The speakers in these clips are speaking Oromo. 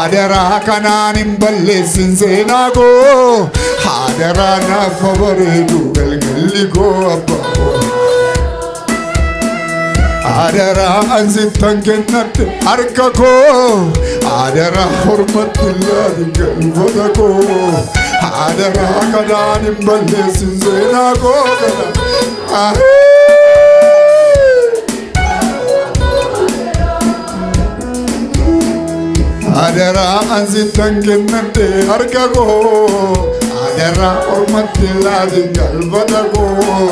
Adaraa kanaan hin balleessin seenaa koo. Adaraa naaf bareedu galgalli koo abbaa koo. Adaraa ansittan kennadhe harka koo. Adaraa hormatti laati galfata koo. Adaraa kanaan hin balleessin seenaa koo kana. Adaraa ansittan kennadhe harka koo. Adaraa hormatti laati galfata koo.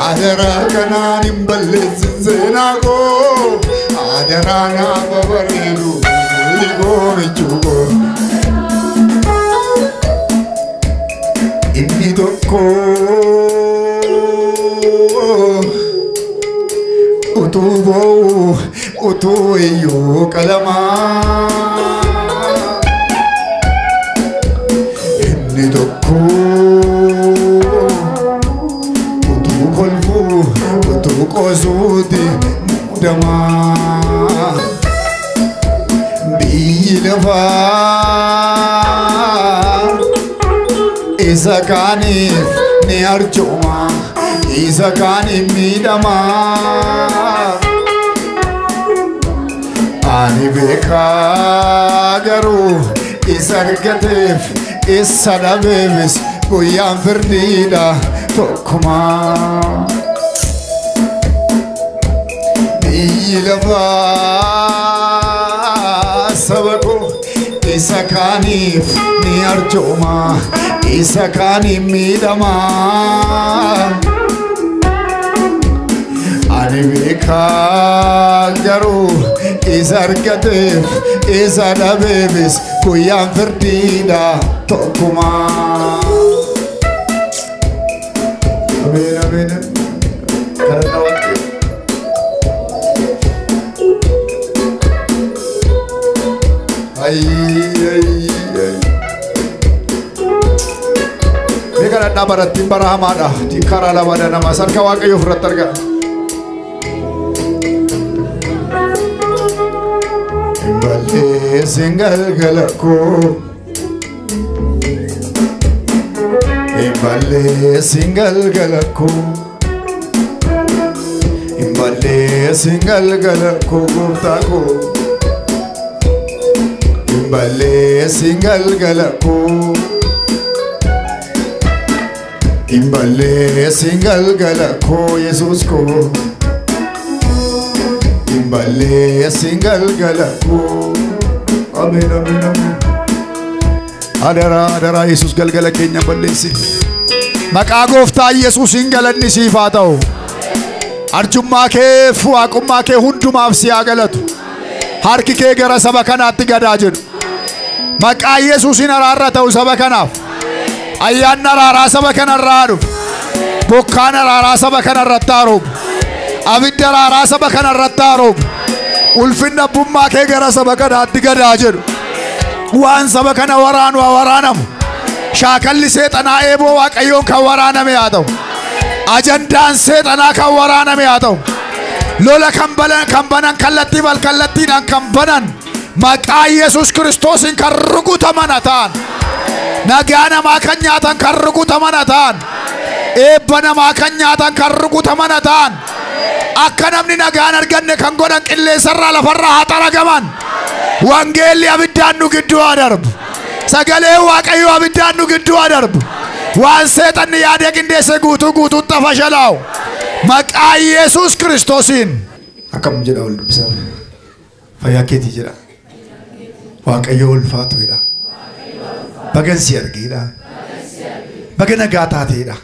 Adaraa kanaan hin balleessin seenaa koo. Adaraa naaf bareedu galli koo michuu koo. Inni tokko utuu boo'u utuu iyyuu qalamaa. Inni tokko utuu kolfuu utuu qoosuuti muudamaa. Biyyi lafaa isa kaaniif ni arjooma, isa kaaniif miidhama. Ani beekaa garuu isa argateef isa dhabeefis guyyaan firdiidha tokkuma. Biyyi lafaa saba koo isa kaaniif ni arjooma, isa kaaniif miidhama. Ani beekaa garuu isa argateef isa dhabeefis guyyaan firdiidha tokkuma. Ameen ameen. Kadhannaa Waaqayyoo. Ayii ayii ayii. Mee kadhannaa barattiin bara hamaadha. Karaa lamaadha nama harka Waaqayyoo ofirratti argaa. Hin balleessin galgala koo. Hin balleessin galgala koo. Hin balleessin galgala koo gooftaa koo. Hin balleessin galgala koo. Hin balleessin galgala koo Yesuus koo. Hin balleessin galgala koo. Ameen ameen ameen. Adaraa adaraa Yesuus galgala keenya balleessi. Maqaa gooftaa Yesuusiin galanni siif haa ta'u. Arjummaa kee fi waaqummaa kee hundumaaf si haa galatu. Harki kee gara saba kanaatti gadaa jedhu. Maqaa Yesuusiin araarra ta'u saba kanaaf. Ayyaanni araaraa saba kanarraa haa dhufu. Bokkaan araaraa saba kanarratti haa roobu. Abiddi araaraa saba kanarratti haa roobu. Ulfinni abbummaa kee gara saba kanaatti gadaa jedhu. Waan saba kana waraanu haa waraanamu. Shaakalli seexanaa eeboo Waaqayyoon kan waraaname haa ta'u. Ajandaan seexanaa kan waraaname haa ta'u. Lola kan banan kallattii bal kallattiidhaan kan banan maqaa Yesuus Kiristoosiin kan rukutaman haa ta'an. Nagaa namaa kan nyaatan kan rukutaman haa ta'an. Eebba namaa kan nyaatan kan rukutaman haa ta'an. Akka namni nagaan arganne kan godhan qilleensarraa lafarraa haa xaragaman. Wangeelli abiddaan nu gidduu haa darbu. Sagaleen Waaqayyoo abiddaan nu gidduu haa darbu. Waan seexanni yaadee qindeesse guutuu guutuutti fashalaa'u. Maqaa Yesuus Kiristoosiin. Akkam jedha ol dubbisaa. Fayyaa keetii jedha. Waaqayyo ulfaatu jedha. Baga si argeedha. Baga nagaa taateedha.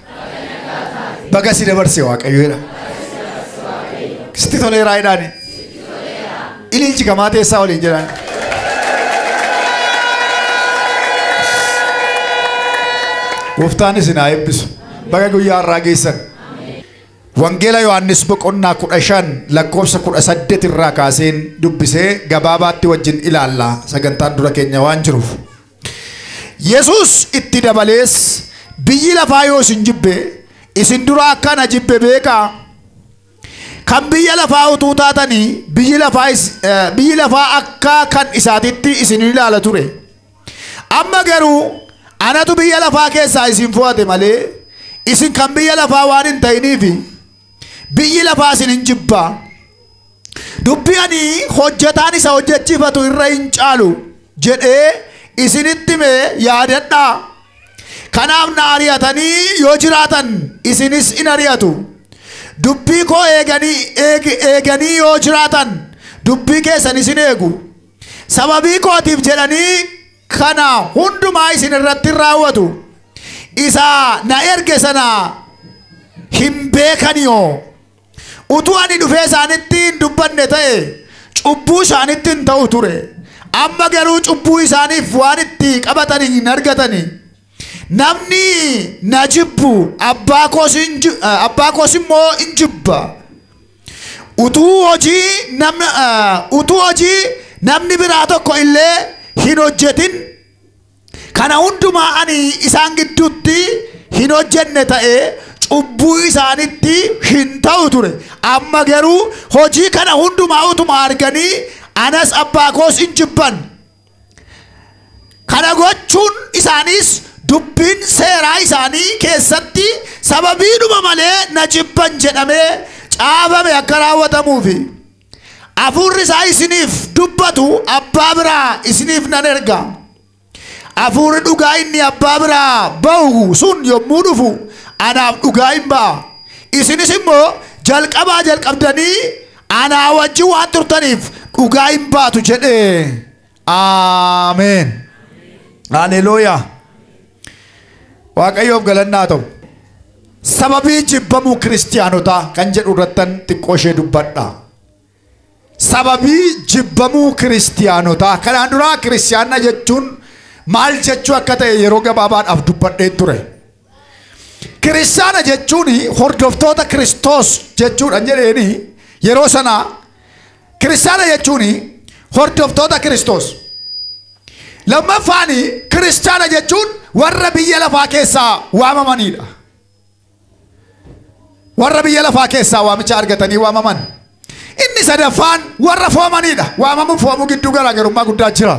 Baga si dabarse Waaqayyo jedha. Sitti toleeraa jedhaani. Ililchi kamaa teessaa waliin jedhan. Gooftaan isin haa eebbisu. Baga guyyaa har'aa geessan. Wangeela Yohaannis boqonnaa 15 lakkoofsa 18 irraa kaaseen dubbisee gabaabaatti wajjin ilaalla sagantaan dura keenya waan jiruuf. Yesuus itti dabalees biyyi lafaa yoo isin jibbe isin dura akka na jibbe beekaa. Kan biyya lafaa utuu taatanii biyyi lafaa akka kan isaatitti isin ilaala ture. Amma garuu anatu biyya lafaa keessaa isin fo'ate malee isin kan biyya lafaa waan hin ta'iniif biyyi lafaa isin hin jibbaa. Dubbii ani hojjetaan isa hojjechiifatu irra hin caalu jedhee isinitti hime yaadadhaa. Kanaaf na ari'atanii yoo jiraatan isinis in ari'atu. Dubbii koo eeganii yoo jiraatan dubbii keessan isin eegu. Sababii kootiif jedhanii kana hundumaa isin irratti raawwatu. Isa na erge sana hin beekaniyoo. Utuu ani dhufee isaanitti hin dubbanne ta'e cubbuu isaanitti hin ta'u ture. Amma garuu cubbuu isaaniif waan itti qabatan hin argatani. Namni na jibbu abbaa koos immoo hin jibba. Utuu hojii namni biraa tokko illee hin hojjetin kana hundumaa ani isaan gidduutti hin hojjenne ta'e cubbuu isaanitti hin ta'u ture. Amma garuu hojii kana hundumaa utuma arganii anas abbaa koos hin jibban. Kana gochuun isaanis dubbiin seeraa isaanii keessatti sababiidhuma malee na jibban jedhamee caafame akka raawwatamuufi. Hafuurri isaa isiniif dubbatu abbaa biraa isiniif nan erga. Hafuurri dhugaa inni abbaa biraa ba'u sun yommuu dhufu anaaf dhugaa hin ba'a. Isinis immoo jalqabaa jalqabdanii anaa wajjin waan turtaniif dhugaa hin baatu jedhee. Ameen. Haleluuyaa. Waaqayyoof galannaa ta'u. Sababii jibbamuu kiristiyaanotaa kan jedhu irrattan xiqqoo ishee dubbadha. Sababii jibbamuu kiristiyaanotaa kanaan duraa kiristiyaana jechuun maal jechuu akka ta'e yeroo gabaabaadhaaf dubbadhee ture. Kiristiyaana jechuun hordoftoota Kiristoos jechuudha jedheeni yeroo sana kiristiyaana jechuun hordoftoota Kiristoos. Lammaffaan kiristiyaana jechuun warra biyya lafaa keessaa waamamanidha. Warra biyya lafaa keessaa waamicha argatanii waamaman. Inni sadaffaan warra foomanidha. Waamamuun foomuu gidduu garaagarummaa guddaa jira.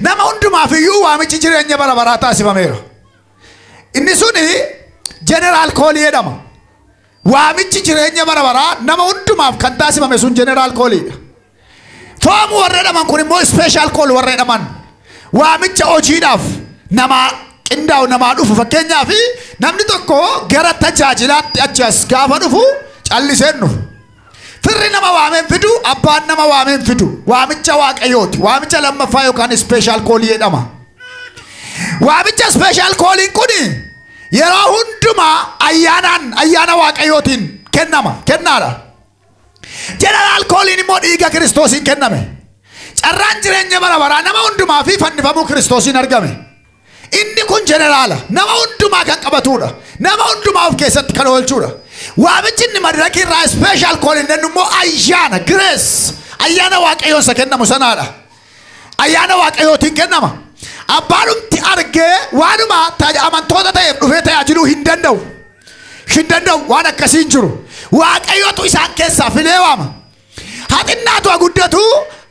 Nama hundumaaf iyyuu waamichi jireenya bara baraa taasifameera. Inni suni general call jedhama. Waamichi jireenya bara baraa nama hundumaaf kan taasifame sun general callidha. Foomuu warra jedhaman kun immoo special call warra jedhaman. Waamicha hojiidhaaf nama qindaa'u namaa dhufu fakkeenyaaf namni tokko gara tajaajilaatti achi as gaafa dhufu calliseen dhufu. Firri nama waameen fidu, abbaan nama waameen fidu. Waamicha waaqayyooti. Waamicha lammaffaa yookaan special call jedhama. Waamicha special calliin kun yeroo hundumaa ayyaana waaqayyootiin kennama. Kennaadha. General calliin immoo dhiiga Kiristoosiin kenname. Carraan jireenya bara baraa nama hundumaa fi fannifamuu Kiristoosiin argame. Inni kun jeneraala nama hundumaa kan qabatudha. Nama hundumaa of keessatti kan oolchudha. Waamichi inni madirakii irraa special call inni immoo ayyaana grace ayyaana waaqayyoon isa kennamu sanaadha. Ayyaana waaqayyootiin kennama. Abbaanumti argee waanuma amantoota ta'eef dhufee tajaajiluu hin danda'u. Hin danda'u waan akkasii hin jiru. Waaqayyootu isaan keessaa filee waama. Haxinnaatu guddatu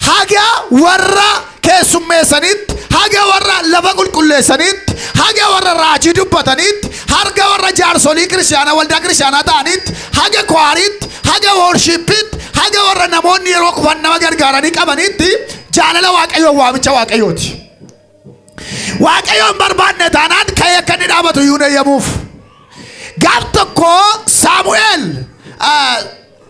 haga warra keessummeessanitti, haga warra lafa qulqulleessanitti, haga warra raajii dubbatanitti, haga warra jaarsolii kiristiyaanaa waldaa kiristiyaanaa ta'anitti, haga kwaariitti, haga worshiippitti, haga warra namoonni yeroo kufan nama gargaaranii qabanitti jaalala waaqayyoo waamicha waaqayyooti. Waaqayyoon barbaanne taanaan ka'ee akka inni dhaabatu iyyuu hin eeyyamuuf. Gaaf tokko Saamu'eel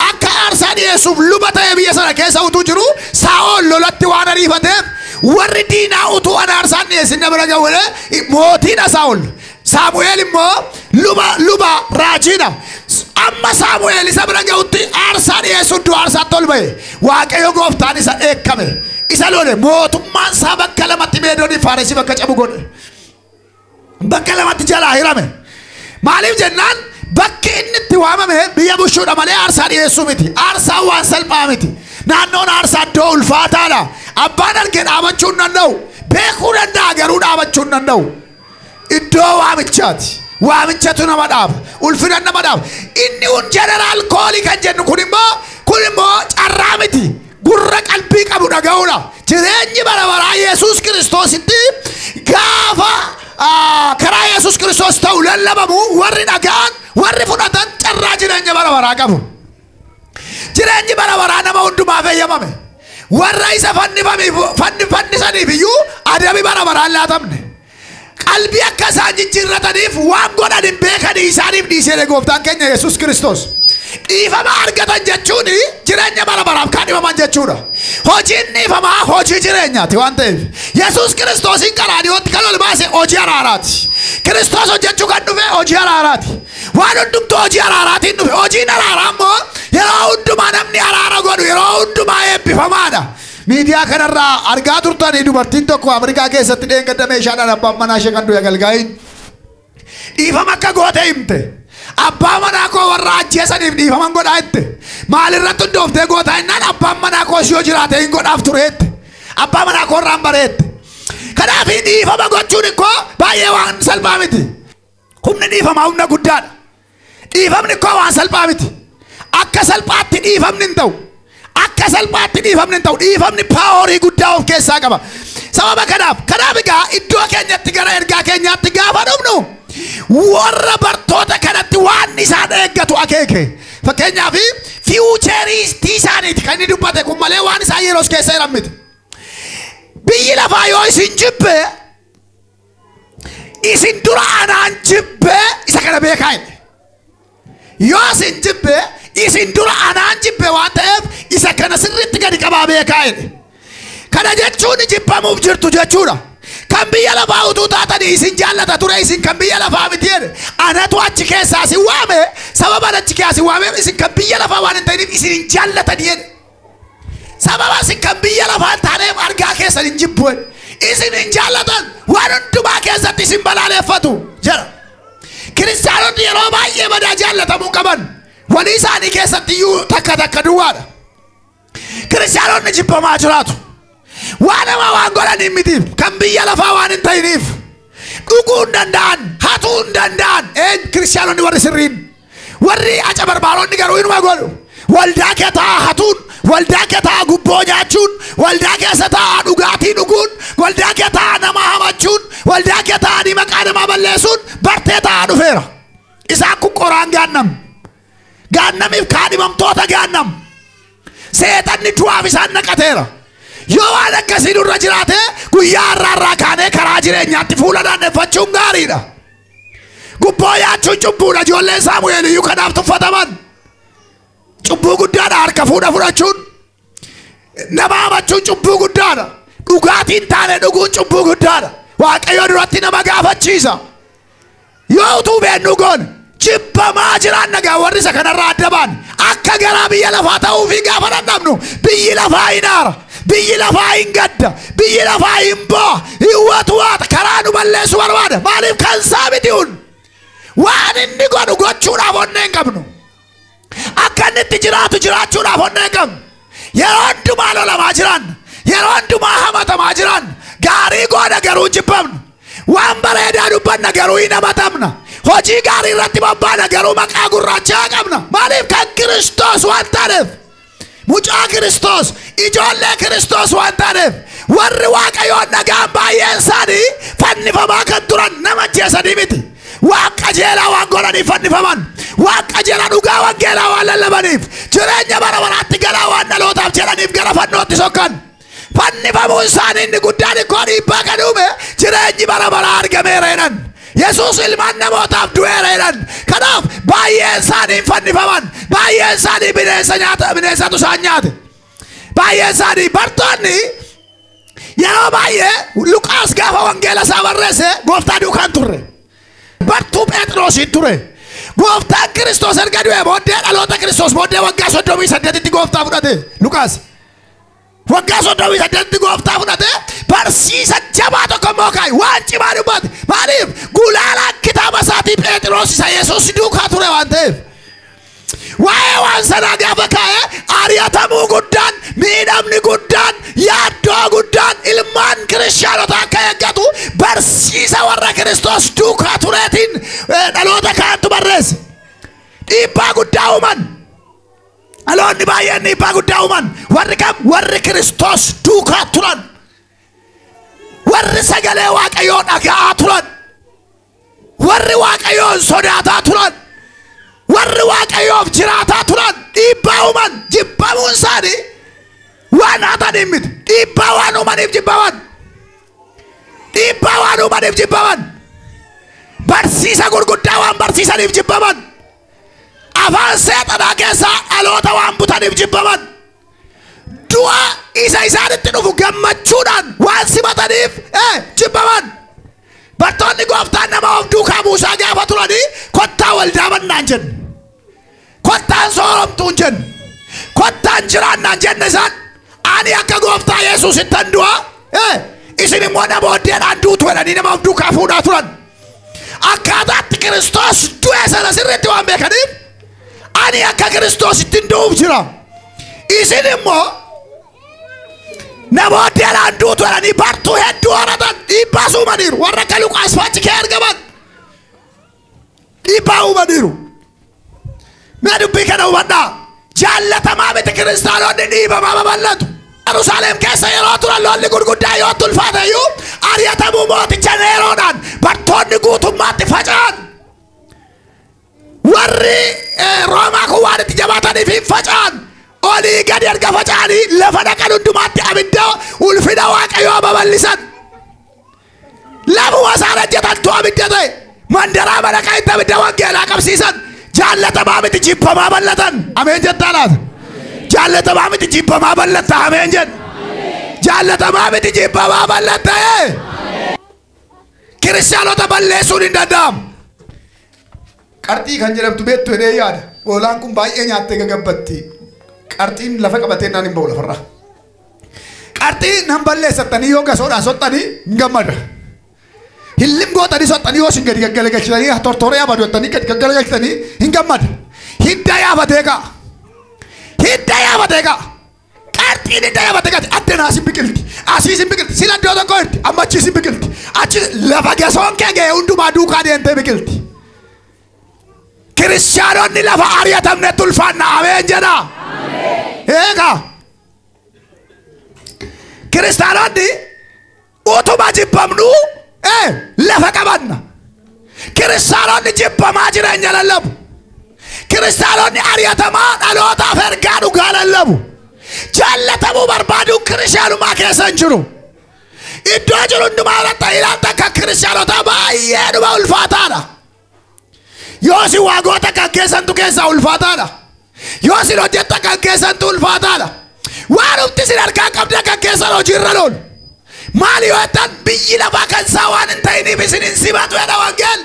akka aarsaa dhiyeessuuf luba ta'ee biyya sana keessa utuu jiru Saa'ol lolatti waan ariifateef warri diinaa utuu an aarsaan dhiyeessin bira ga'u mootiidha Saa'ol. Saamu'eel immoo luba raajiidha. Amma Saamu'eel isa bira ga'utti aarsaa dhiyeessu iddoo aarsaatti ol ba'e. Waaqayyo gooftaan isa dheekkame. Isa lole mootummaan isaa bakka lamatti Meedoonii Faaresii bakka cabu godhe. Bakka lamatti jalaa hirame. Maaliif jennaan bakki inni itti waamame biyya bushuudha malee aarsaa dhiyeessuu miti. Aarsaan waan salphaa miti. Naannoon aarsaa iddoo ulfaataadha. Abbaan argee dhaabachuu hin danda'u. Beekuu danda'a garuu dhaabachuu hin danda'u. Iddoo waamichaati. Waamichatu nama dhaaba. Ulfina nama dhaaba. Inni un jeneraal koolii kan jennu kun immoo carraa miti. Gurra qalbii qabu dhaga'uudha. Jireenyi bara baraa Yesuus Kiristoositti gaafa karaa Yesuus Kiristoos ta'u lallabamu warri dhaga'an warri fudhatan carraa jireenya bara baraa qabu. Jireenyi bara baraa nama hundumaaf eeyyamame. Warra isa fannisaniif iyyuu adabi bara baraan laatamne. Qalbii akka isaan jijjiirrataniif waan godhan hin beekanii isaaniif dhiisee gooftaan keenya Yesuus Kiristoos. Dhiifama argatan jechuun jireenya bara baraaf kan dhiifaman jechuudha. Hojiin dhiifamaa hojii jireenyaati waan ta'eef. Yesuus Kiristoosiin karaa dhiyootti kan ol baase hojii araaraati. Kiristoos hojjechuu kan dhufe hojii araaraati. Waan hundumtuu hojii araaraatiin dhufe. Hojiin araaraa immoo yeroo hundumaa namni araara godhu yeroo hundumaa eebbifamaadha. Miidiyaa kanarraa argaa turtanii dubartiin tokko Afrikaa keessatti dheengadda meeshaadhaan abbaan manaa ishee kan du'e galgaa'iin. Dhiifama akka goote himte. Abbaa manaa koo warra ajjeesaniif dhiifaman godhaa jette. Maalirratti hundooftee gootaa jennaan abbaan manaa koo yoo jiraate hin godhaaf ture jette. Abbaa manaa koo irraan bareette. Kanaaf dhiifama gochuun koo baay'ee waan salphaa miti. Humni dhiifamaa humna guddaadha. Dhiifamni koo waan salphaa miti. Akka salphaatti dhiifamni hin ta'u. Akka salphaatti dhiifamni hin ta'u. Dhiifamni paaworii guddaa of keessaa qaba. Sababa kanaaf egaa iddoo keenyatti gara ergaa keenyaatti gaafa dhufnu warra bartoota kanatti waan isaan eeggatu akeeke. Fakkeenyaaf fiiwucherii isaaniiti kan inni dubbate kun malee waan isaan yeroos keessa jiran miti. Biyyi lafaa yoo isin jibbe isin dura anaan jibbe isa kana beekaa jedhe. Yoo isin jibbe isin dura anaan jibbe waan ta'eef isa kana sirriitti gadi qabaa beekaa jedhe. Kana jechuun jibbamuuf jirtu jechuudha. Kan biyya lafaa utuu taatanii isin jaallata ture isin kan biyya lafaa miti jedhe. Anatu achi keessaa isin waame sababa achi keessaa isin waameef isin kan biyya lafaa waan hin ta'iniif isin hin jaallatanii jedhe. Sababa isin kan biyya lafaa hin taaneef argaa keessan hin jibbu jedhe. Isin hin jaallatan waan hundumaa keessatti isin balaaleffatu jedha. Kiristaanonni yeroo baay'ee badaa jaallatamuu qaban walii isaanii keessatti iyyuu takka takka duwwaadha. Kiristaanonni jibbamaa jiraatu. Waan hamaa waan godhaniif miti kan biyya lafaa waan hin ta'iniif dhuguu hin danda'an hatuu hin danda'an kiristaanonni warri sirriin warri aca barbaadonni garuu inuma godhu. Waldaa kee taa'aa hatuun, waldaa kee taa'aa gubboo nyaachuun, waldaa keessa taa'aa dhugaatii dhuguun, waldaa kee taa'aa nama hamachuun, waldaa kee taa'anii maqaa namaa balleessuun bartee taa'aa dhufeera. Isaan kun qoraan gaannam. Gaannamiif kaadhimamtoota gaannam. Seexanni du'aaf isaan naqateera. Yoo waan akkasii nurra jiraate guyyaa har'aarraa kaanee karaa jireenyaatti fuula naanneeffachuun gaariidha. Gubboo nyaachuun cubbuudha. Ijoolleen Saamu'eel iyyuu kanaaf tuffataman. Cubbuu guddaadha harka fuudha fudhachuun. Nama hamachuun cubbuu guddaadha. Dhugaatiin taane dhuguun cubbuu guddaadha. Waaqayyo duratti nama gaafachiisa. Yoo utuu beeknu goone jibbamaa jiraan nagaa warri isa kanarraa adda ba'an akka garaa biyya lafaa ta'uufii gaafa dadhabnu biyyi lafaa hin aara. Biyyi lafaa hin gadda. Biyyi lafaa hin boo'a. Hin watuwaata. Karaa nu balleessu barbaada. Maaliif kan isaa miti hun? Waan inni godhu gochuudhaaf onnee hin qabnu. Akka inni itti jiraatu jiraachuudhaaf onnee hin qabnu. Yeroo hundumaa lolamaa jiran, yeroo hundumaa hamatamaa jiran, gaarii goona garuu jibbamna. Waan bareedaa dubbanna garuu hin hamatamna. Hojii gaarii irratti bobbaana garuu maqaa gurraachaa qabna. Maaliif kan Kiristoos waan taaneef. Mucaa Kiristoos, ijoollee Kiristoos waan taaneef warri Waaqayyoon dhagaan baay'een isaanii fannifamaa kan turan nama ajjeesanii miti. Waan qajeelaa waan godhaniif fannifaman, waan qajeelaa dhugaa wangeelaa waan lallabaniif, jireenya bara baraatti galaa waan dhalootaaf jedhaniif gara fannootti sokkan. Fannifamuun isaanii inni guddaan ikkoo dhiibbaa kan uume jireenyi bara baraa argameera jedhan. Yesuus ilmaan namootaaf du'eera jedhan. Kanaaf baay'een isaanii fannifaman, baay'een isaanii bineensa nyaata, bineensatu isaan nyaate. Baay'een isaanii bartoonni yeroo baay'ee Luqaas gaafa wangeela isaa barreesse gooftaa duukaan turre. Bartuu Phexrosiin ture. Gooftaan Kiristoos erga du'ee booddee dhaloota Kiristoos booddee waggaa 38tti gooftaa fudhate Luqaas. Waggaa 38tti gooftaa fudhate barsiisa jabaa tokko immoo kaa'i waan cimaa dubbate. Maaliif gulaalaan kitaaba isaatii Phexros isa Yesuus duukaa ture waan ta'eef. Waa'ee waan sanaa gaafa kaa'e ari'atamuu guddaan, miidhamni guddaan, yaaddoo guddaan ilmaan kiristaanotaa akka eeggatu barsiisa warra Kiristoos duukaa tureetiin dhaloota kaantu barreesse. Dhiibbaa guddaa uuman. Dhaloonni baay'een dhiibbaa guddaa uuman. Warri kam? Warri Kiristoos duukaa turan. Warri sagalee Waaqayyoo dhaga'aa turan. Warri Waaqayyoon sodaataa turan. Warri Waaqayyoof jiraataa turan. Dhiibbaa uuman. Jibbamuun isaanii waan haataniif miti. Dhiibbaa waan uumaniif jibbaman. Dhiibbaa waan uumaniif jibbaman. Barsiisa gurguddaa waan barsiisaniif jibbaman. Afaan seexanaa keessaa dhaloota waan butaniif jibbaman. Du'a isa isaanitti dhufu gammachuudhaan waan simataniif jibbaman. Bartoonni gooftaan nama of duukaa buusaa gaafa turanii kottaa waldaa mannaan jenne. Kottaan sooromtuun jenne. Kottaan jiraannaan jenne isaan. Ani akka gooftaa Yesuusittan du'a. Isin immoo na booddeedhaan duutu jedhanii nama of duukaa fuudhaa turan. Akkaataatti Kiristoos du'e sana sirriitti waan beekaniif ani akka Kiristoosittin du'uuf jira. Isin immoo na booddeedhaan duutu jedhanii bartuu hedduu horatan. Dhiibbaa uumaniiru. Warra akka Luqaas fa'aa kee argaman dhiibbaa uumaniiru. Mee dubbii kana hubadhaa. Jaallatamaa miti kiristaanonni dhiibamaa babal'atu. Yerusaalem keessa yeroo turan lolli gurguddaa yoo tulfaate iyyuu ari'atamuu mooticha Neeroodhaan bartoonni guutummaatti faca'an. Warri Roomaa kun waan itti jabaataniif hin faca'an. Olii gadi erga faca'anii lafa dhaqan hundumaatti abidda ulfina Waaqayyoo babal'isan. Lafuma isaan hojjetantu abidda ta'e. Mandaraa mana qa'itti abidda wangeelaa qabsiisan. Jaallatamaa miti jibbamaa bal'atan. Ameen jettaa laata? Jaallatamaa miti jibbamaa bal'atta. Ameen jedhu. Jaallatamaa miti jibbamaa bal'atta. Kiristaanota balleessuun hin danda'amu. Qarxii kan jedhamtu beektu jedhee yaada. Hoolaan kun baay'ee nyaattee gagabbatti. Qarxiin lafa qabatee naan hin ba'u lafarraa. Qarxii nan balleessattanii yoo gasoodhaan soxxanii hin gammada. Hillim gootanii soxxanii yoo isin gadi gaggalagalchitanii tortoree abadu jettanii gadi gaggalagalchitanii hin gammada. Hidda yaafatee ka'a. Hidda yaafatee ka'a. Qarxiin hidda yaafatee ka'a. Addana asin biqilti. Asiis hin biqilti. Sila iddoo tokko jirti. Amma achiis hin biqilti. Achi lafa gasoon kee ga'e hundumaa duukaa deemtee biqilti. Kiristaanonni lafa ari'atamnetti ulfaanna. Ameen jedha. Eegaa. Kiristaanonni utuma jibbamnuu lafa qabanna. Kiristaanonni jibbamaa jireenya lallabu. Kiristaanonni ari'atamaa dhalootaaf ergaa dhugaa lallabu. Jaallatamuu barbaaduun kiristaanummaa keessa hin jiru. Iddoo jiru hundumaa irratti ilaalta akka kiristaanotaa baay'ee dhuma ulfaataadha. Yoo si waagoota kan keessantu keessaa ulfaataadha. Yoo si hojjetta kan keessantu ulfaataadha. Waan ufti sin harkaa qabda kan keessan hojiirra loolu. Maali yoo jettan biyyi lafaa kan isaa waan hin ta'iniif isin hin simatu jedha wangeel.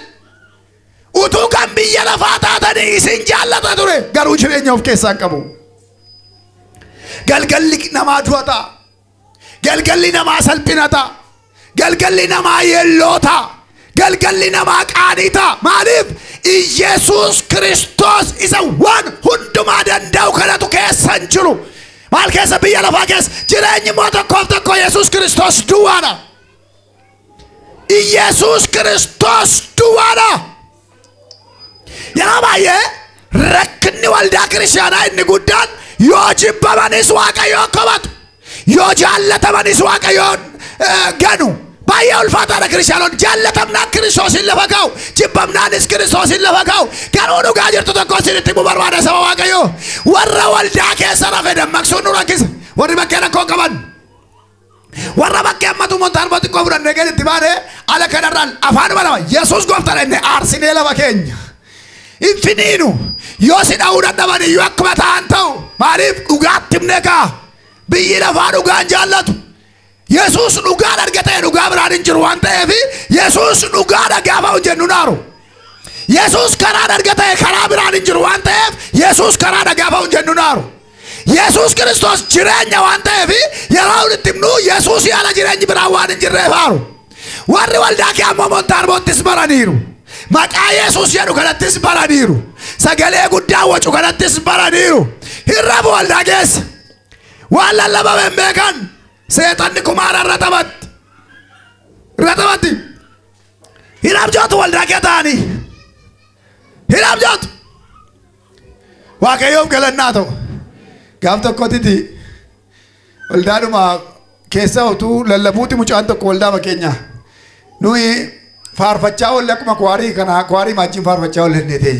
Utuu kan biyya lafaa taatanii isin jaallata ture garuu jireenya of keessaa hin qabu. Galgalli namaa du'a ta'a. Galgalli namaa salphina ta'a. Galgalli namaa yeelloo ta'a. Galgalli namaa qaanii ta'a. Maaliif? Iyesuus Kiristoos isa waan hundumaa danda'u kanatu keessa hin jiru. Maal keessa? Biyya lafaa keessa. Jireenyi immoo tokkoof tokko Yesuus Kiristoos duwwaadha. Iyesuus Kiristoos duwwaadha. Yeroo baay'ee rakkinni waldaa kiristaanaa inni guddaan yoo jibbamanis Waaqayyoon komatu, yoo jaallatamanis Waaqayyoon ganu. Baay'ee ulfaataadha kiristaanonni. Jaallatamnaan Kiristoosin lafa kaa'u, jibbamnaanis Kiristoosin lafa kaa'u. Garuu dhugaa jirtu tokko isinitti himuu barbaada saba Waaqayyoo. Warra waldaa keessa rafe dammaqsuun nu rakkisa. Warri bakkee rakkoo qaban. Warra bakkee ammatu montaarba xiqqoo fudhannee gadi itti baane ala kanarraan afaanuma lama Yesuus gooftaadha inni aarsinee lafa keenya. Hin finiinu. Yoo si dha'uu dadhaban iyyuu akkuma ta'an ta'u. Maaliif? Dhugaatti himnee ka'a. Biyyi lafaa dhugaan jaallatu. Yesuus dhugaan argatee dhugaa biraan hin jiru waan ta'eef Yesuus dhugaadha gaafa hojjennu naaru. Yesuus karaan argatee karaa biraan hin jiru waan ta'eef Yesuus karaadha gaafa hojjennu naaru. Yesuus Kiristoos jireenya waan ta'eef yeroo itti himnu Yesuus yaala jireenyi biraan waan hin jirreef haaru. Warri waldaa kee ammoo montaarboottis baraniiru. Maqaa Yesuus jedhu kanattis baraniiru. Sagalee guddaa wacu kanattis baraniiru. Hin rafu waldaa keessa. Waan lallabame hin beekan. Seexanni kumaara irra taphatti. Irra taphatti. Hin abjootu waldaa kee ta'anii. Hin abjootu. Waaqayyoof galannaa ta'u. Gaaf tokkotti waldaadhuma keessa utuu lallabuuti mucaan tokko waldaa keenyaa. Nuyi faarfachaa oolle akkuma kwaarii kana kwaarii maachiin faarfachaa oolle inni ta'e.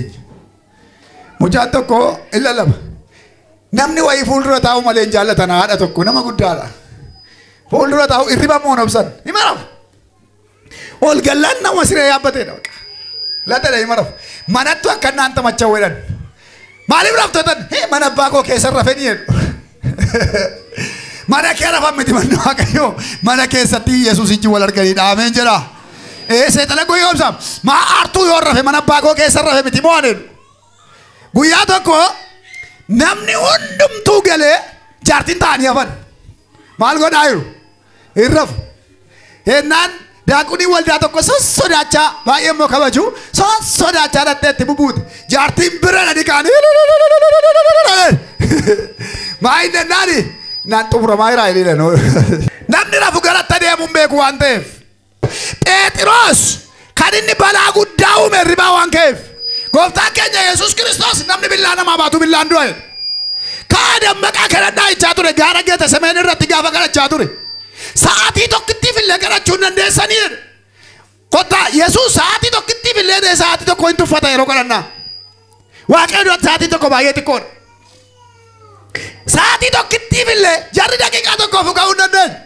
Mucaan tokko hin lallaba. Namni wayii fuuldura taa'u malee hin jaallatan haadha tokko nama guddaadha. Fuuldura taa'u hirriba moo obsan hin marafu. Ol gallaan nama siree yaabbateedha. Lattadha hin marafu. Manattu akka naan tamachaa weedhan. Maaliif raftootan? Mana abbaa koo keessa rafee ni jedhu. Mana kee rafan miti manni Waaqayyoo. Mana keessatti Yesuus ijji wal arganii dhaameen jedha. Seexana guyyoomsa. Maa aartuu yoo rafe mana abbaa koo keessa rafe miti moo aneedhu. Guyyaa tokko namni hundumtuu galee jaartiin ta'anii hafan. Maal godhaa jiru? Hin rafu. Hennaan daaqunii waldaa tokko sossodaachaa baay'ee immoo kabaju sossodaachaa dhattee itti bubuute. Jaartiin bira dhadhi kaanii maa inni ennaani naan xumuramaa jiraa hiriira. Namni rafu garatti adeemuu hin beeku waan ta'eef. Pheexiroos kan inni balaa guddaa uume hirribaa waan ka'eef. Gooftaan keenya Yesuus Kiristoos namni billaa namaa baatu billaan du'a jedhe. Kaa dammaqaa kadhannaa jechaa ture gaara Geetsemeen irratti gaafa kadhachaa ture. Sa'aatii tokkittiif illee kadhachuu hin dandeessanii jedhe. Kottaa Yesuus sa'aatii tokkittiif illee ta'e sa'aatii tokko hin tuffata yeroo kadhannaa. Waaqayyo duratti sa'aatii tokko baay'ee xiqqoodha. Sa'aatii tokkittiif illee jarri daqiiqaa tokkoof ka'uu hin dandeenye.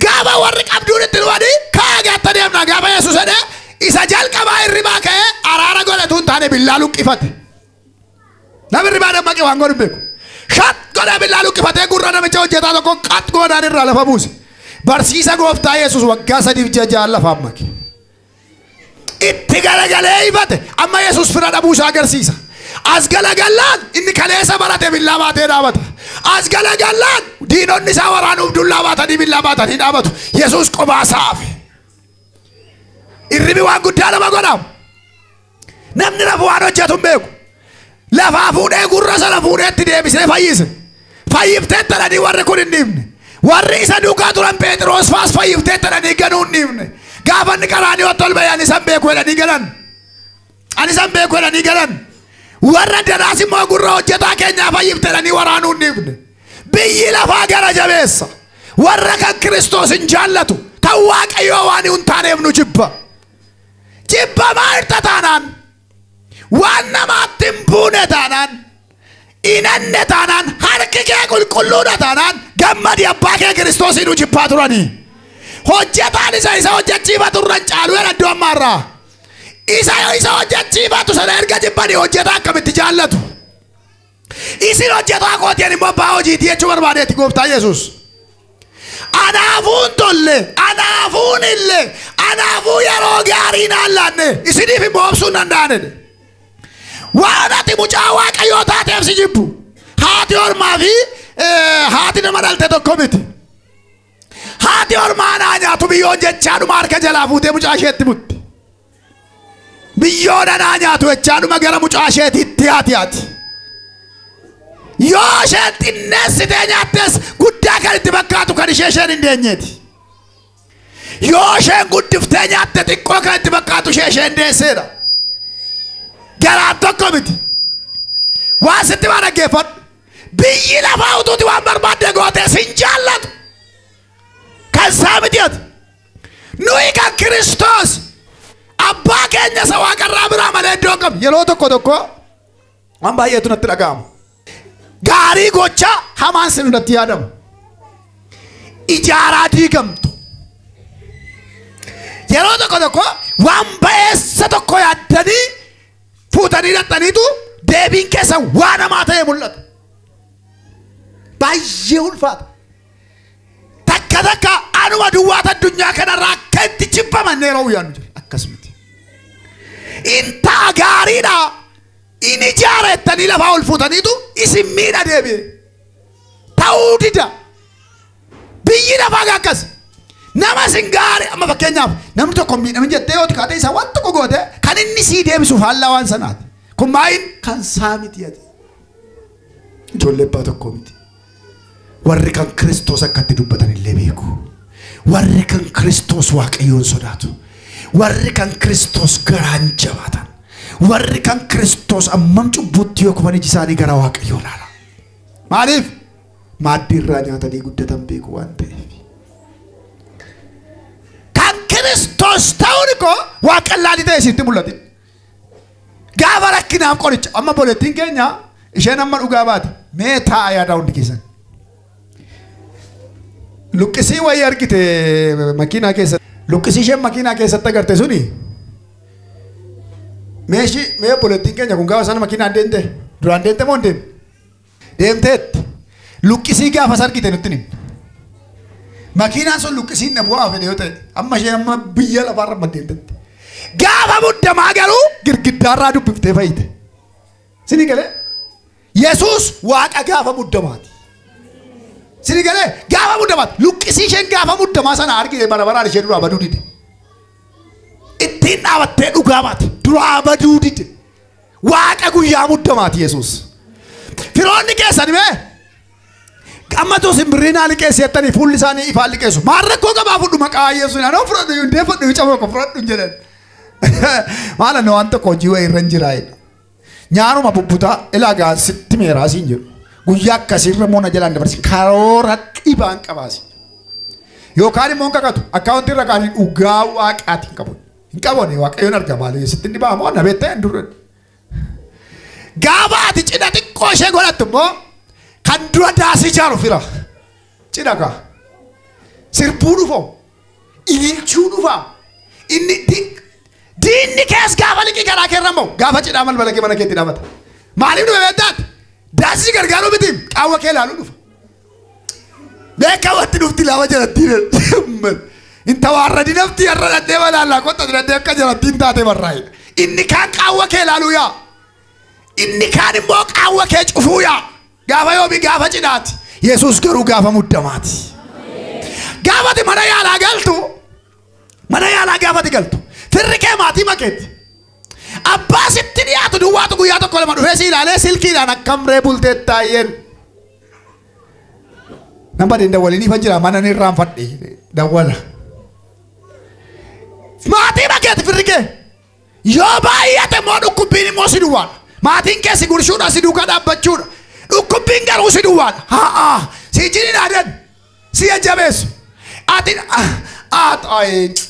Gaafa warri qabduun itti dhufanii kaa gaatta deemna gaafa Yesuus jedhee isa jalqabaa hirribaa ka'ee araara godhatu hin taane billaa luqqifate. Namni hirribaa dammaqee waan godhu hin beeku. Shat godhee billaa luqqifatee gurra namicha hojjetaa tokko qat godhaan irraa lafa buuse. Barsiisa gooftaa Yesuus waggaa 3 ji'a 6 lafaan make. Itti garagalee ifate amma Yesuus fira dhabuu isaa agarsiisa. As galagallaan inni kaleessa barate billaa baatee dhaabata. As galagallaan diinonni isaa waraanuuf dullaa baatanii billaa baatanii dhaabatu. Yesuus kophaa isaa hafe. Irribi waan guddaa nama godhamu. Namni rafu waan hojjetu hin beeku. Lafaa fuudhee gurra sana fuudhee itti deebisee fayyise. Fayyiftee tadhanii warri kun hin dhiifne. Warri isa duukaa turan Pheexiroos faas fayyiftee tadhanii ganuu hin dhiifne. Gaafa inni qaraaniyotti ol ba'e ani isan beeku jedhanii galan. Ani isan beeku jedhanii galan. Warra daraas immoo gurra hojjetaa keenyaa fayyifte jedhanii waraanuu hin dhiifne. Biyyi lafaa gara jabeessa. Warra kan Kiristoos hin jaallatu. Kan Waaqayyoo waan hin taaneef nu jibba. Jibbamaa irta taanaan. Waan namaatti hin buune taanaan. Inanne taanaan harki kee qulqulluudha taanaan gammadi abbaa kee Kiristoosiin nu jibbaa turanii. Hojjetaan isa isa hojjechiifatu irra hin caalu jedha iddoo ammaarraa. Isa isa hojjechiifatu sana erga jibbanii hojjetaa akkamitti jaallatu. Isin hojjetaa kootiin immoo abbaa hojiitii jechuu barbaadeetti gooftaa Yesuus. Anaafuun tolle, anaafuun illee, anaafuu yeroo gaarii naan laanne isiniif immoo obsuu hin danda'ane. Waan ati mucaa Waaqayyoo taateef si jibbu. Haati ormaa fi haati nama dhalte tokko miti. Haati ormaa naa nyaatu biyyoon jechaadhuma harka jalaa fuutee mucaa isheetti butti. Biyyoon anaa nyaatu jechaadhuma gara mucaa isheetitti haati haati. Yoo isheen xinneessitee nyaattes guddaa kan itti fakkaatu kan ishee isheen hin deenyeeti. Yoo isheen guddiftee nyaatte xiqqoo kan itti fakkaatu ishee isheen deesseedha. Garaan tokko miti. Waan sitti waan dhaggeeffadhu. Biyyi lafaa utuuti waan barbaadde gootee sin jaallatu. Kan isaa miti ati. Nuyi kan Kiristoos abbaa keenya isa waaqarraa biraa malee iddoo hin qabnu. Yeroo tokko tokko waan baay'eetu natti dhaga'ama. Gaarii gochaa hamaan sin irratti yaadamu. Ijaaraa diigamtu. Yeroo tokko tokko waan ba'eessa tokko yaaddanii fuutanii dhaqxaniitu deebiin keessa waan hamaa ta'e mul'ata. Baay'ee ulfaata. Takka takka anuma duwwaata addunyaa kanarraa akka itti jibbamanne yeroo guyyaa nu jira. Akkas miti. Intaa gaariidha. Inni ijaara jettanii lafaa ol fuutaniitu isin miidha deebi'e. Ta'uu dida. Biyyi lafaa akkas. Nama isin gaarii amma fakkeenyaaf namni tokko miidhamin jettee yoo xiqqaate isa waan tokko goote kan inni sii deebisuuf haallaa waan sanaati. Kun maayin kan isaa miti ati. Ijoollee abbaa tokkoo miti. Warri kan Kiristoos akkatti dubbatan illee beeku. Warri kan Kiristoos Waaqayyoon sodaatu. Warri kan Kiristoos garaan jabaatan. Warri kan Kiristoos ammam cubbuutti yoo kufan iji isaanii gara Waaqayyoo ilaala. Maaliif? Maaddii irraa nyaatanii guddatan beeku waan ta'eef. Kan Kiristoos ta'uun koo waaqallaalii ta'e isitti mul'ate. Gaafa rakkinaaf qoricha amma bolettiin keenya isheen amma dhugaa baate mee taa'a yaadaa hundi keessan. Luqqisii wayii argite makiinaa keessatti. Luqqisii isheen makiinaa keessatti agarte suni meeshii mee bolettiin keenya kun gaafa sana makiinaan deemte duraan deemte moo hin deemne? Deemteetti. Luqqisii gaafas argite nutti himi. Makiinaan sun luqqisiin na bu'aa fedhe yoo ta'e amma isheen amma biyya lafaarra maddeemtetti. Gaafa muddamaa garuu girgiddaarraa dubbiftee fayyite. Sinii galee? Yesuus waaqa gaafa muddamaati. Sinii galee? Gaafa muddamaati. Luqqisii isheen gaafa muddamaa sana argite bara baraan ishee duraa baduu dide. Ittiin dhaabattee dhugaa baate duraa baduu dide. Waaqa guyyaa muddamaati Yesuus. Firoonni keessan mee? Ammatu simbirriin haali keessettanii fuulli isaanii ifaan liqeessu. Maal rakkoo qabaa fudhu maqaa Yesuus. Anoo fudhadhu hin deeffadhu hin caboo fudhadhu hin jedhan. Maal anoo waan tokko hojii wayii irra hin jiraa jedha. Nyaanuma bubbutaa ilaa gaa sitti meeraa siin jedhu. Guyyaa akkasiirra immoo na jalaan dabarsi karoora dhibaan qabaasi. Yookaan immoo hin kakatu akkaawuntii irra kaanii dhugaa waaqaati hin qabu. Hin qabu waaqayyoon arga maali sitti dhibaa moo na beektee hin durre. Gaafa ati cidha xiqqoo ishee godhattu immoo kan dura daasii ijaaru fira. Cidha kaa. Sirbuu dhufa. Ililchuu dhufa. Inni diinni kees gaafa liqii karaa keerra immoo gaafa cidhaa balbala kee mana keetti dhaabata. Maaliif dhufe beektaati? Daasii gargaaruu miti qaawwa kee ilaaluu dhufa. Beekaa wanti dhufti lama jalatti hin tawaarradi nafti har'a dhadhee malaallaa qotta dhadhee akka jalatti hin taate barraa'edha. Inni kaan qaawwa kee ilaaluu yaa. Inni kaan immoo qaawwa kee cufuu yaa. Gaafa yoomi gaafa cidhaati. Yesuus garuu gaafa muddamaati. Gaafati mana yaalaa galtu mana yaalaa gaafati galtu firri kee maatii makeetti. Abbaa sitti dhiyaatu duwwaatu guyyaa tokko lama dhufee si ilaalee silkiidhaan akkam ree bultee taa'een. Nama dawwaliin ifa jira mana ni irraanfadhe dawwala. Maatii makeetti firri kee yoo baay'ate immoo dhukkubbiin immoo si duwwaadha. Maatiin kee si gurshuudha si duukaa dhaabbachuudha. Dhukkubbiin garuu si duwwaadha. Haa si jiniin adan si jajjabeessu. Ati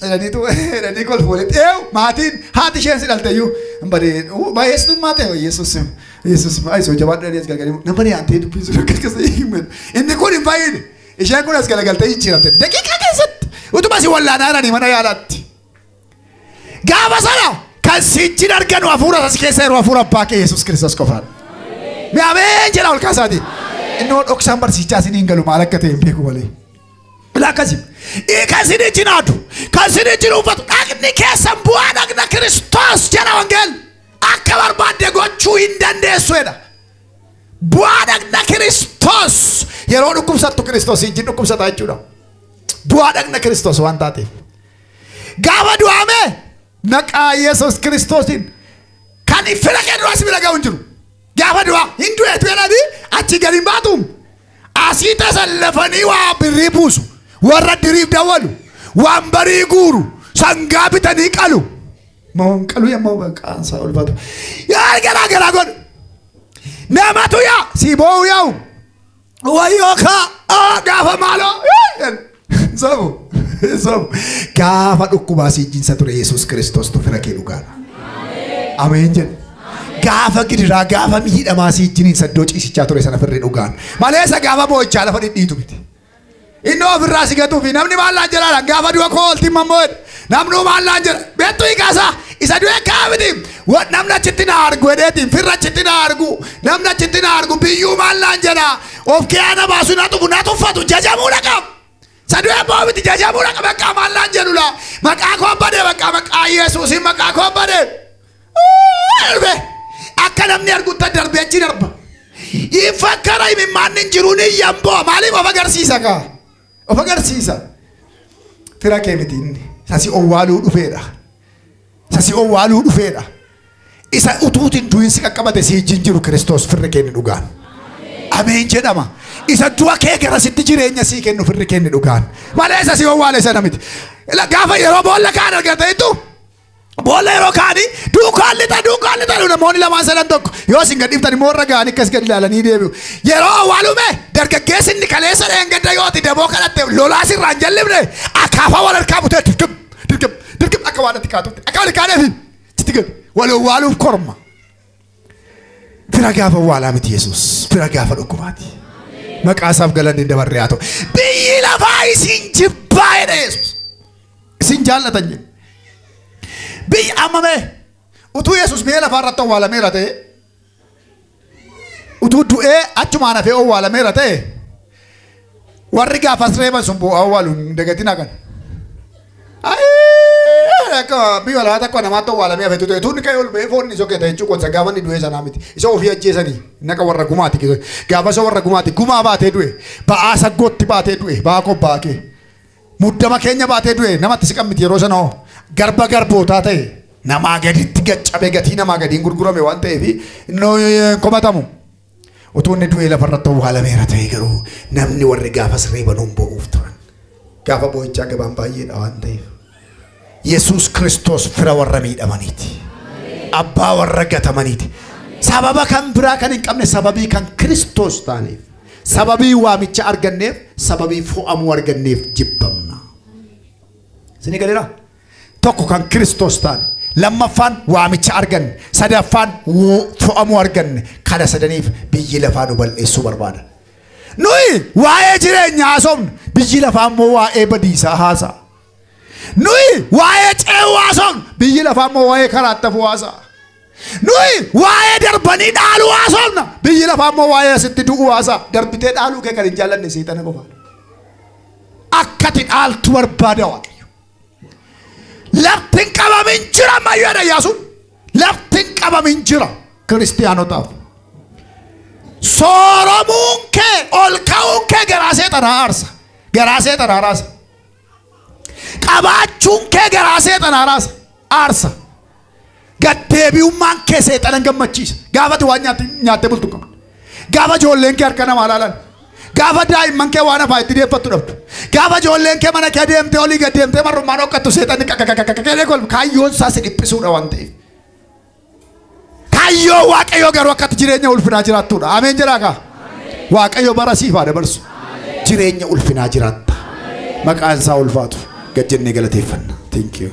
jedhanii kolfu walitti. Eew maatiin haati isheen si dhalte iyyuu badee baay'eessummaa ta'e Yesuus Yesuus baay'isoo jabaadhu jedhanii as galgalii nama dhiyaatee dubbisu akkas keessa himan. Inni kun hin fayyine. Isheen kun as galagaltee jijjiiramte daqiiqaa keessatti utuma si wallaanaa jiranii mana yaalaatti. Gaafa sana kan sichi arganu hafuura as keessa jiru hafuura abbaa kee Yesuus Kiristoos qofaadha. Mee ameen jedha ol kaasaati. Innoo dhoksaan barsiichaa isin hin galu maal akka ta'e hin beeku malee. Bila akkasii. Kan isin jinaatu kan isin jiruufatu dhaqni keessan bu'aa dhaqna Kiristoos jedha wangeel akka barbaadde gochuu hin dandeessu jedha. Bu'aa dhaqna Kiristoos yeroo dhukkubsattu Kiristoos hin dhukkubsata jechuudha. Bu'aa dhaqna Kiristoos waan taateef. Gaafa du'ame maqaa Yesuus Kiristoosiin kan fira kee duraa si bira ga'u hin jiru. Gaafa du'aa hin du'eetu jedhanii achi gadi hin baatu. Asii tasallafanii waa birrii buusu. Warra diriif dawwalu. Waan barii guuru. Sangaa bitanii qalu. Mahoon qalu yemmuu maqaan isaa ulfaatu. Yaa garaa garaa godhu. Namatu yaa si boo'u yaa'u. Wayyoo kaa gaafa maaloo. Sabu. Sabu. Gaafa dhukkubaa si jinsa ture Yesuus Kiristoos tu fira kee dhugaadha. Ameen jedhu. Gaafa gidiraa gaafa miidhamaa si jiniin iddoo ciisichaa ture sana firri dhugaan. Maleessa gaafa boo'ichaa lafa dhidhiitu miti. Inni ofirraa si gatuufi namni maallaan jedhaadha gaafa du'a koo oltiin mammoodha. Namni maallaan jedha beektu hiikaasaa isa du'e kaa miti. Namni achitti na argu jedheetiin firra achitti na argu namni achitti na argu biyyuu maallaan jedha of kee na baasu na tufu na tuffatu jajamuu na qaba. Isa du'e boo miti jajamuu na qaba maqaa maallaan jedhu laa maqaa koo badee maqaa maqaa Yesuusiin maqaa koo badee. Akka namni argutti darbee achi darba. Ifakkara imimmaan hin jiru ni yamboo maaliif of agarsiisa kaa? Of agarsiisa. Fira kee miti inni. Sasi owwaaluu dhufeedha. Sasi owwaaluu dhufeedha. Isa utuutiin du'insi qaqqabate si wajjin jiru Kiristoos firri kee ni dhugaan. Ameen jedhama. Isa du'a kee garasitti jireenya sii kennu firri kee ni dhugaan. Malee isa si owwaale sana miti. Gaafa yeroo boolla kaan argateetu Boolla yeroo kaanii duukaan lixa duukaan lixa namoonni lamaan sadan tokko yoo isin gad dhiiftan immoo warra ga'anii akkas gad ilaalanii deebi'u. Yeroo awwaalume dargaggeessi inni kaleessa dheengadda yooti daboo kadhatte lolaa sirraa hin jallifne akaafaa wal harkaa butee dirqim dirqim dirqim akka waan itti kaatutti akka wal kaaneefi sitti gad wal awwaaluuf korma. Fira gaafa awwaalaa miti Yesuus fira gaafa dhukkubaati. Maqaa isaaf galanni dabarree haa ta'u. Biyyi lafaa isin jibbaa jedhe Yesuus. Isin jaallatan jedhe. Biyyi amma mee utuu Yesuus biyya lafaa irratti awwaalameera ta'e utuu du'ee achumaan hafee awwaalameera ta'e warri gaafas reeban sun bu'aa awwaalu hin dagatinaa kana. Akka biyya lafaa takka namaatti awwaalamee hafetu ta'e tuunni ka'ee ol ba'ee foonni isa keessa jechuu qonsa gaafa inni du'ee sanaa miti. Isa ofii ajjeesanii naqa warra gumaati gaafa isa warra gumaati gumaa baatee du'e ba'aa saggootti baatee du'e ba'aa qobbaa kee muddama keenya baatee du'e namatti siqan miti yeroo sana hoo. Garba garbootaa ta'e namaa gaditti gaccabe gatii namaa gadiin gurgurame waan ta'eef inni komatamu. Utuu inni du'ee lafarratti awwaalameera ta'e garuu namni warri gaafas reebanuun bo'uuf turan. Gaafa boo'ichaa gabaan baay'eedha waan ta'eef. Yesuus Kiristoos fira warra miidhamaniiti. Abbaa warra gatamaniiti. Sababa kan biraa kan hin qabne sababii kan Kiristoos taaneef. Sababii waamicha arganneef sababii fo'amuu arganneef jibbamna. Isinii galeeraa? Tokko kan Kiristoos taane, lammaffaan waamicha arganne, sadaffaan fo'amuu arganne. Kana sadaniif biyyi lafaa nu balleessuu barbaada. Nuyi waa'ee jireenyaa haasofna, biyyi lafaa immoo waa'ee badiisaa haasa'a. Nuyi waa'ee ce'uu haasofna, biyyi lafaa immoo waa'ee karaa itti hafuu haasa'a. Nuyi waa'ee darbanii dhaaluu haasofna, biyyi lafaa immoo waa'ee asitti du'uu haasa'a. Darbitee dhaaluu kee kan hin jaallanne seexana qofaadha. Akkati dhaaltu barbaada Waaqayyo. Lafti hin qabamin jira ammayyuu jedha Iyyaasuun. Lafti hin qabamin jira kiristiyaanotaaf. Sooromuun kee ol ka'uun kee garaa seexanaa aarsa. Garaa seexanaa raasa. Qabaachuun kee garaa seexanaa raasa. Aarsa. Gaddeebi'ummaan kee seexana gammachiisa. Gaafa ati waan nyaattee bultu qabdu. Gaafa ijoolleen kee harka namaa ilaalan. Gaafa daa'imman kee waan afaan itti deeffattu dhabdu. Gaafa ijoolleen kee mana kee deemtee olii gad deemtee marrummaan hooqqattu seexanni kakakakakakakee kolfa. Kaayyoon isaa si dhiphisuudha waan ta'eef. Kaayyoo Waaqayyoo garuu akkatti jireenya ulfinaa jiraattudha. Ameen jedhaa kaa. Waaqayyo bara siif haa dabarsu. Jireenya ulfinaa jiraatta. Maqaan isaa ulfaatu. Gad jennee galateeffanna. Thank you.